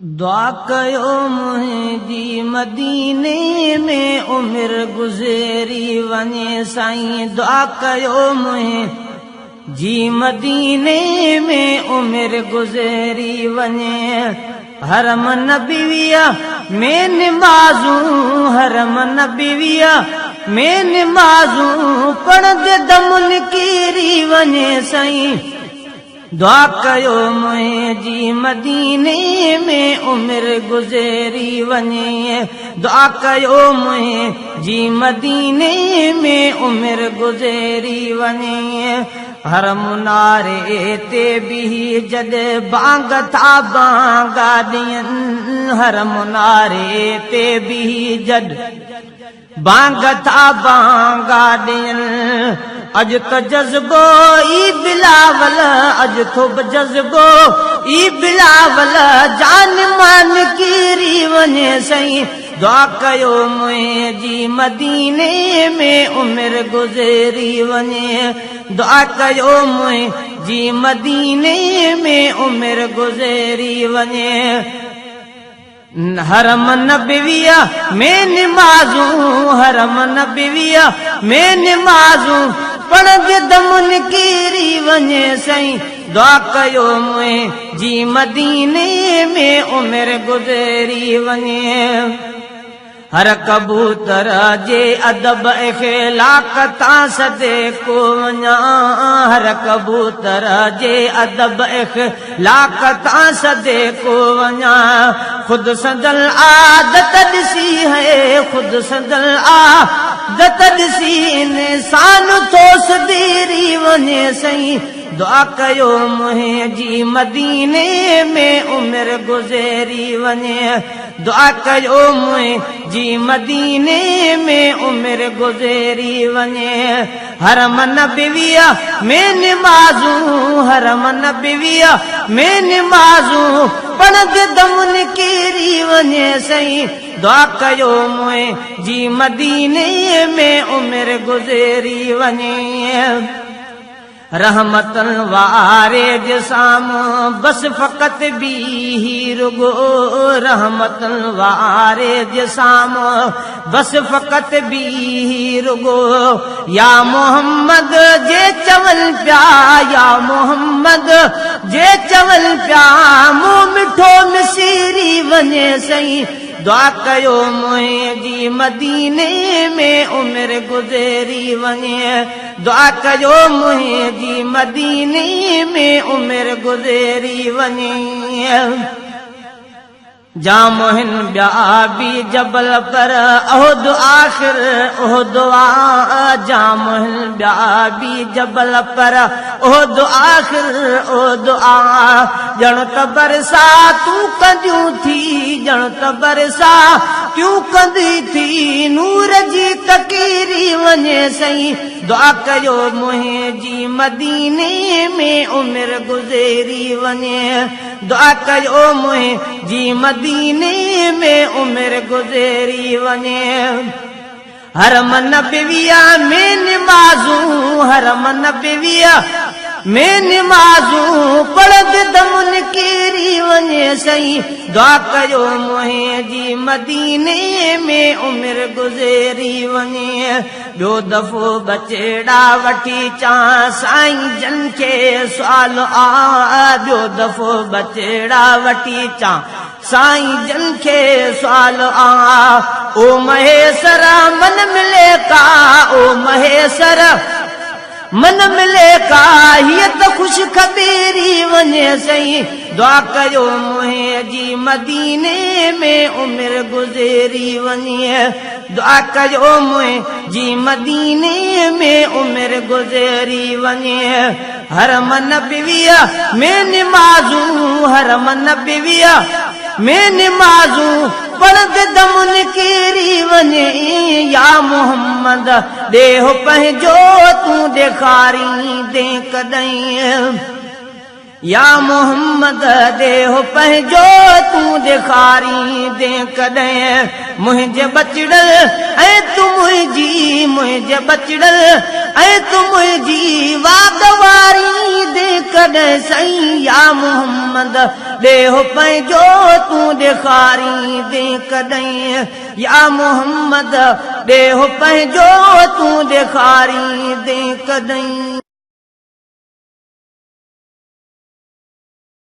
دعا ڪيو منهنجي مديني ۾ عمر گذري وڃي سائين دعا ڪيو منهنجي مديني ۾ عمر گذري وڃي حرم نبويء ۾ نمازون حرم نبويء ۾ نمازون پڙهندي دم نڪري وڃي سائين دعا ڪيو منهنجي مديني ۾ عمر گذري وڃي دعا ڪيو منهنجي مديني ۾ عمر گذري وڃي هر مناري تي بيهي جڏ بانگ ٿا بانگا ڏين هر مناري تي بيهي جڏ بانگ ٿا بانگا ڏين. اڄ ته جذبو ئي بلاول اڄ ٿو جذبو ئي بلاول جان مان نڪري وڃي سائين دعا ڪيو منهنجي مديني ۾ عمر گذري وڃي دعا ڪيو منهنجي مديني ۾ عمر گذري وڃي. حرم نبويء ۾ نمازون حرم نبويء ۾ نمازون پڙهندي دم نڪري وڃي سائين دعا ڪيو منهنجي مديني ۾ عمر گذري وڃي. هر ڪبوتر جي ادب اخلاق تان صدقو وڃان هر ڪبوتر جي ادب اخلاق تان صدقو وڃان خود سندن عادت ڏسي هي خود سندن عادت ڏسي انسان ٿو سڌري وڃي سائين دعا ڪيو منهنجي مديني ۾ عمر گذري وڃي دعا ڪيو منهنجي مديني ۾ عمر گذري وڃي حرم نبويء ۾ نمازون حرم نبويء ۾ نمازون پڙهندي دم نڪري وڃي سائين دعا ڪيو منهنجي مديني ۾ عمر گذري وڃي. رحمتن واري جي سامهون بس فقط بيهي رڳو رحمتن واري جي سامهون بس فقط بيهي رڳو يا محمد جي چون پيا يا محمد جي چون پيا مون مٺو مسيري وڃي سائين دعا ڪيو منهنجي مديني ۾ عمر گذري وڃي دعا ڪيو منهنجي مديني ۾ عمر گذري وڃي جام هن ٻيا به جبل پر احد آخر احد آ جام هن ٻيا به جبل پر احد آخر احد آ ڄڻ ته برساتون ڪنديون ٿي ڄڻ ته برساتيون ڪندي ٿي نور جي تڪيري وڃي سائين دعا ڪيو منهنجي مديني ۾ عمر گذري وڃي دعا ڪيو منهنجي مديني ۾ عمر گذري وڃي. حرم نبويء ۾ نمازون حرم نبويء ۾ نمازون پڙهندي دم نڪري وڃي سائين دعا ڪيو منهنجي مديني ۾ عمر گذري وڃي ٻيو دفعو ٻچڙا وٺي چان سائين جن کي سوال آ ٻيو دفعو ٻچڙا وٺي چان سائين جن کي سوال آ او مهيسر من ملي ڪا او مهيسر من ملي ڪا هيء ته خوش خبري وڃي سائين دعا ڪيو منهنجي مديني ۾ عمر گذري وڃي دعا ڪيو منهنجي مديني ۾ عمر گذري وڃي حرم نبويء ۾ نمازون حرم نبويء ۾ نمازون پڙهندي دم نڪري وڃي يا محمد ڏيهه پنهنجو تون ڏيکاريندين ڪڏهن. يا محمد ڏيهه پنهنجو تون ڏيکاريندين ڪڏهن منهنجي ٻچڙن ۽ تون منهنجي منهنجي ٻچڙن ۽ تون منهنجي واڳ واريندين ڪڏهن سائين يا محمد ڏيهه پنهنجو تون ڏيکاريندين ڪڏهن يا محمد ڏيهه پنهنجو تون ڏيکاريندين ڪڏهن.